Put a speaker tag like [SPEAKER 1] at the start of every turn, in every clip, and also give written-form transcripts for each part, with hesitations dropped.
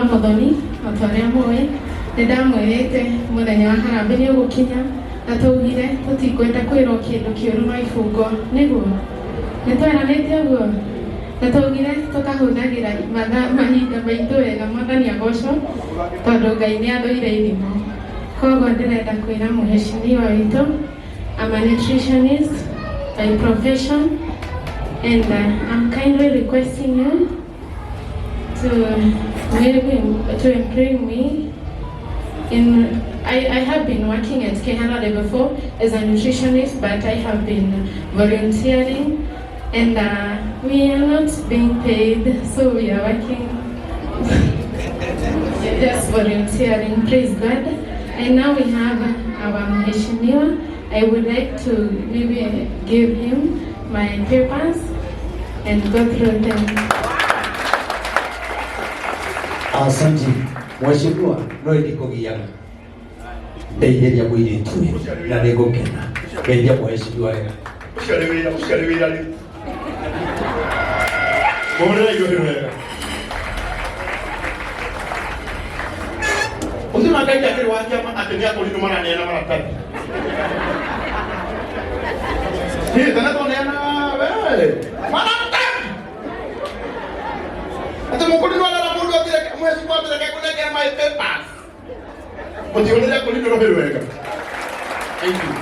[SPEAKER 1] Muthoni, o ta ũrĩa mũĩ, nĩ ndamwĩrĩte mũthenya wa harambĩ nĩ ũgũkinya, na twaugire tũtikwenda kwĩrwo kĩndũ kĩũru no ibungo, nĩguo? Nĩ tweranĩte ũguo? Na twaugire tũkahũthagĩra mathaa mahinda maitũ wega, Mwathani agocwo, tondũ Ngai nĩ athũire irimũ. Koguo ndĩrenda kwĩra mũheshimiwa witũ, I'm a nutritionist by profession and I'm kindly requesting you to maybe to employ me in I have been working at Kehara Level 4 as a nutritionist, but I have been volunteering and we are not being paid, so we are working just volunteering, praise God. And now we have our Mheshimiwa. I would like to maybe give him my papers and go through them.
[SPEAKER 2] Asante mheshimiwa, no ndikũgiaga ndeithĩria mũirĩtu ũyũ na nĩ ngũkena. Geithia mheshimiwa wega.
[SPEAKER 3] Ũcio nĩ wĩra, ũcio nĩ wĩra rĩu. Mũhũrĩre igũrũ wega. Ũcio na Ngai akĩrĩ wa kĩama atĩ nĩ akũrinũ maraneana maratathi. Niĩ tena tũneana we maratathi. Atĩ mũkũrinũ arera mũndũ atĩreke mheshimiwa atĩreke kũnengera my papers. Mũtihũrĩre akũrinũ rũhĩ rwega. Thank you.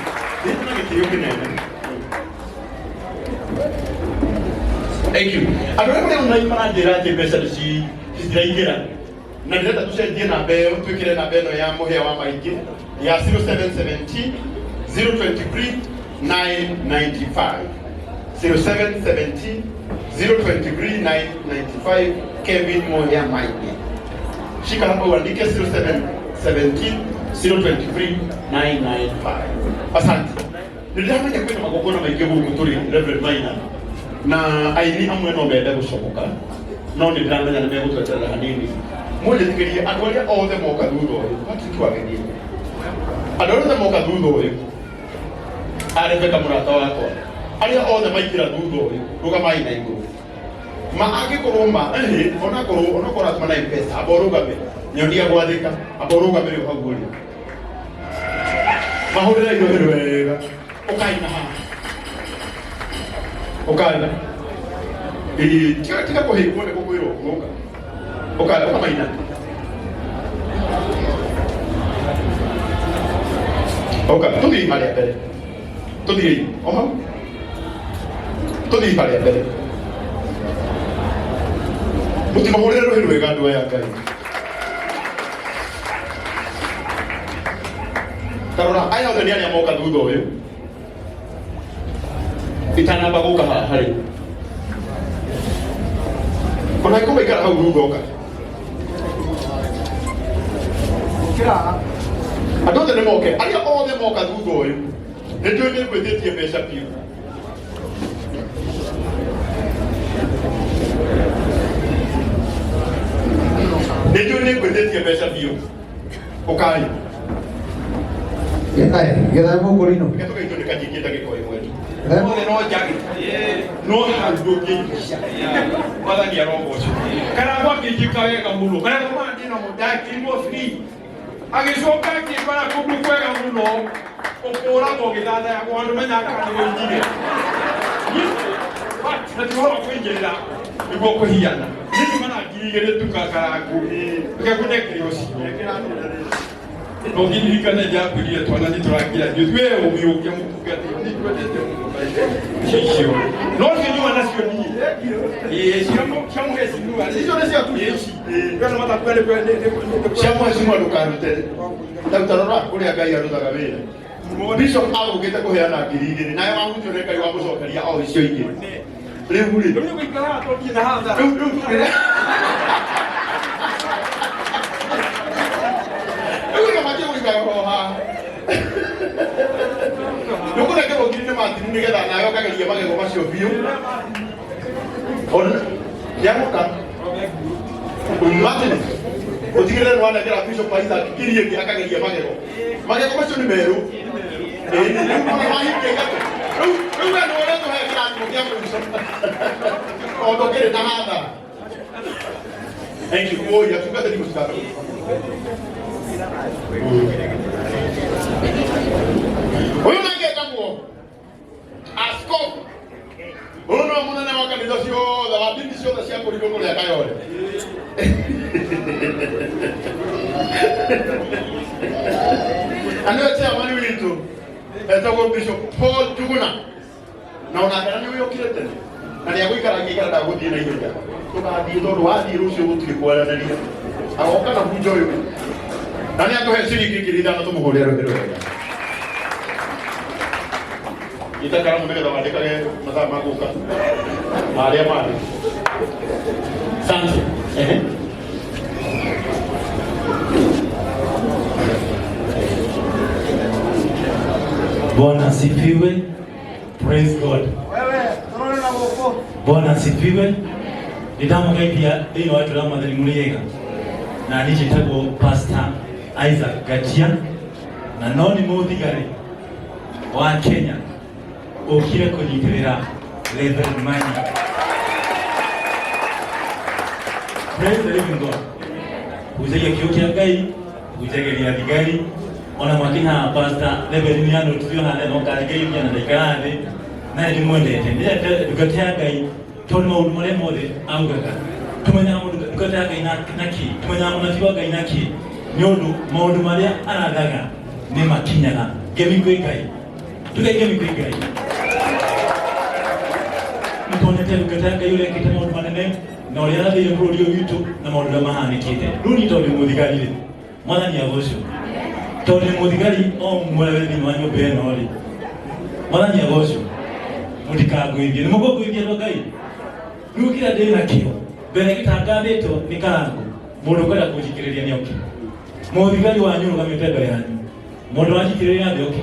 [SPEAKER 3] Nĩ na gĩtĩo kĩnene. Thank you. Andũ arĩa marĩ online maranjĩra atĩ mbeca nĩ citiraingĩra na ndĩrenda tũcenjie namba ĩyo twĩkĩre namba ĩno ya mũhĩa wa maingĩ ya 0770 023 995 0770 023 995 Kevin Mũhĩa Maingĩ. Shika hapo uandike 0717 023 995. Asante. Nĩndĩramenya kwĩna magongona maingĩ gũkũ tũrĩ Reverend Maina na aini amwe no mende gũcomoka no nĩ ndĩramenya nĩ megũtweterera hanini. Mũnjĩtĩkĩrie andũ arĩa othe moka thutha ũyũ, Patrick Wagenie, andũ arĩa othe moka thutha ũyũ, a Rebecca mũrata wakwa, arĩa othe maingĩra thutha ũyũ, rũgamai na igũrũ. Ma angĩkorwo ma ĩhĩ onakorwo onakorwo ũratũma na M-Pesa amba ũrũgame nyonia gwathĩka amba ũrũgame rĩu hau ũrĩ mahũrĩre irohĩ wega ũkaina haha ũkaina ĩĩ tiga tiga kũhĩngwo nĩ gũkwĩrwo ũka ũka ũkamaina ũka tũthiĩ harĩa mbere tũthiĩ o hau tũthiĩ harĩa mbere mũtimahũrĩre rũhĩ rwega andũ aya Ngai tarora aya othe nĩ arĩa moka thutha ũyũ itanamba gũka haha rĩ ona angĩkorwo maikara hau thutha ũka andũ othe nĩ moke arĩa othe moka thutha ũyũ nĩ njũĩ nĩ ngwĩtĩtie mbeca biũ nĩ njũĩ nĩ ngwĩtĩtie mbeca biũ ũkai
[SPEAKER 2] Gethae, gethae mũkũrinũ.
[SPEAKER 3] reke tũgeithio nĩ kanyingĩ ndagĩka ĩmwe tu othe no njage no hau ndũngĩica mwathani arogocwo
[SPEAKER 4] Karangwa akĩnjĩka wega mũno karangwa maya ndĩna mo ndakĩirwo free agĩcoka akĩmbara kũndũ kwega mũno ũkũragwo ũgĩthathayagwo andũ menyaga kana nĩ ũingire na ti ũhoro wa kũingĩrĩra nĩguo kũhiana niĩ nyuma na 2000 nduka karangu reke ngũnengere ũcio no ngiririkane njakwĩrire twana nĩ tũrangira ithuĩ ũgĩũkia mũtungati nĩ twendete mũno icio no cio nyuma nacio niĩ ĩĩ cia cia mũhecimiwa
[SPEAKER 3] Icio nĩ ciaku.
[SPEAKER 4] ici kwĩna matakua nĩ
[SPEAKER 3] cia mheshimiwa ndũkarute taruta rora ũrĩa Ngai arutaga wĩra bishop agũkĩte kũheana 2000 nawe wahutio nĩ Ngai wamũcokeria o icio ingĩ rĩu rĩ
[SPEAKER 4] Rĩu nĩ gũikara haha tũthiĩ na hathara.
[SPEAKER 3] rĩu rĩu tũkĩre rĩu nĩ matie gũikara ho haha nĩũkũnengerwo ngiri nĩ Martin nĩgetha nawe ũkageria magego macio biũ Ona nĩagoka Martin ũtigĩrĩre nĩ wanengera Bishop Isaac ngiri ĩngĩ akageria magego magego macio nĩ merũ Ĩĩ, rĩu nĩwona wahingia ithatũ rĩu rĩu we nĩwe ũretũhe kĩrathimo kĩa mũico tondũ kĩrĩ na hathara. Thank you. Oi, atungatĩri mũtikambe. Ũyũ nake etagwo askofu. Ũyũ nĩwe mũnene wa kanitha ciothe, wa ndini ciothe cia kũrigũ kũrĩa Kayole. Na nĩwe chairman witũ, etagwo Bishop Paul Njuguna. Na onake na nĩũĩ okire tene na nĩagũikara ngĩikara ndagũthiĩ na ihenya, tũgathiĩ tondũ wathiĩ rũciũ gũtirĩ kwaranĩria, agoka na bunjo ũyũ na nĩatũhe ciringi 5,000 tũmũhũrĩre rũhĩ rwega. Ita karamu nĩgetha wandĩkage mathaa ma gũka na arĩa marĩ. Asante. Ehe.
[SPEAKER 5] Bwana asifiwe. Praise God. Bwana asifiwe. Ndamũgeithia thĩinĩ wa itũũra Mwathani mũrĩega. Na niĩ njĩtagwo Pastor Isaac Gatia na no nĩ mũthigari wa Kenya ũkire kũnyitĩrĩra Reverend Manyi. Praise the living God. Hunjagia kiugo kĩa Ngai, hunjagĩria thigari ona mwakinya Pastor Reverend nĩ anũtirio hana no kangeithia na ndaikara thĩ na nĩ ndĩmwendete. Ndĩrendete ndungata ya Ngai tondũ maũndũ marĩa mothe augaga tũmenyaga mũndũ ndungata ya Ngai na kĩ, tũmenyaga mũnabii wa Ngai na kĩ, nĩ ũndũ maũndũ marĩa arathaga nĩ makinyaga. Ngemi kwĩ Ngai, tuge ngemi kwĩ Ngai. Nĩtuonete ndungata ya Ngai ũrĩa ĩkĩte maũndũ manene na ũrĩa arathĩire bũrũri ũyũ witũ na maũndũ marĩa mahanĩkĩte. Rĩu niĩ tondũ ndĩ mũthigari rĩ, Mwathani agocwo, tondũ ndĩ mũthigari o ũmwe wĩ thĩinĩ wa nyũmba ĩno rĩ, Mwathani agocwo, mũtikangũithie. Nĩ mũkũngũithia andũ a Ngai? Rĩu kĩrĩa ndĩ nakĩo mbere gĩtangathĩtwo nĩ karango, mũndũ ũkwenda kũnjikĩrĩria nĩ oke. Mũthigari wanyu ũrũgamĩte mbere yanyu, mũndũ wanjikĩrĩria nĩ oke.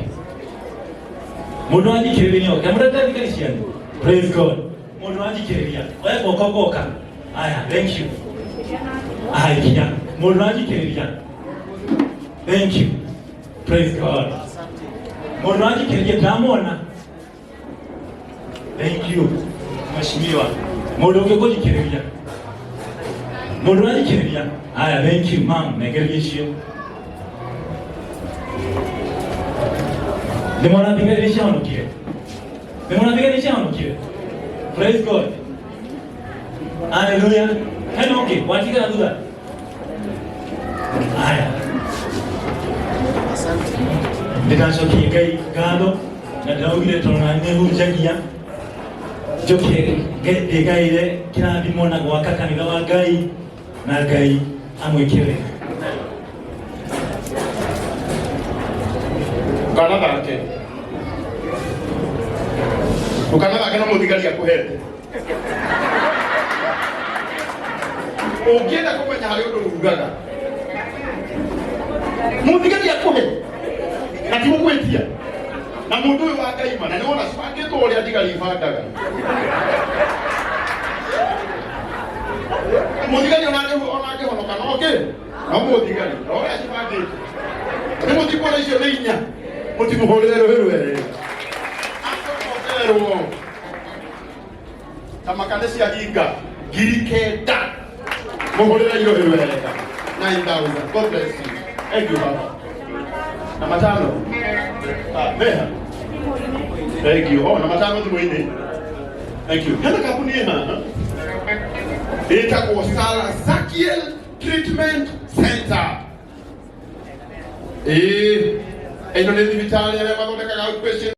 [SPEAKER 5] Mũndũ wanjikĩrĩria nĩ oke. Mũndũ thigari cianyu. Praise God. Mũndũ wanjikĩrĩria, oya guoko goka. Aya, thank you. Aya, ikinya. Mũndũ wanjikĩrĩria. Thank you. Praise God. Mũndũ wanjikĩrĩria ndamwona. Thank you. Mheshimiwa. Mũndũ ũngĩ kũnjikĩrĩria. Mũndũ wanjikĩrĩria. Aya, thank you ma'am. Nengereria icio. Nĩ mwana thigari nĩ ciahonokire. Nĩ mwana thigari nĩ ciahonokire. Praise God. Haleluya. Hena ũngĩ watigara thutha. Aya. Ndĩracokia Ngai ngatho na ndĩraugire tondũ na nĩ hunjagia njoke ndĩgaĩre kĩrathimo na gwaka kanitha wa Ngai na Ngai amwĩke wega.
[SPEAKER 3] Ndũkanathake, ndũkanathake na mũthigari akũhete. Ũngĩenda kũmenya harĩ ũndũ ugaga mũthigari akũhe na ti gũkwĩtia na mũndũ ũyũ wa Ngai ma na nĩ wona cibangĩtwo ũrĩa thigari ibangaga. Mũthigari ona angĩhonoka no kĩ no mũthigari no ũrĩa cibangĩtwo nĩ mũtikuona icio nĩ inya, mũtimũhũrĩre rũhĩ rwerĩ acokerwo tamaka nĩ cia hinga 9,000 mũhũrĩre rũhĩ rwega 9000. God bless you. Thank you, baba. Na matano. Ah, meha. Thank you. Oh, na matano thimũ-inĩ. Thank you. Hena kambuni ĩ haha ĩtagwo Sarah Zakiel Treatment Center. Ĩĩ, ĩno nĩ thibitarĩ arĩa mathondekaga outpatient.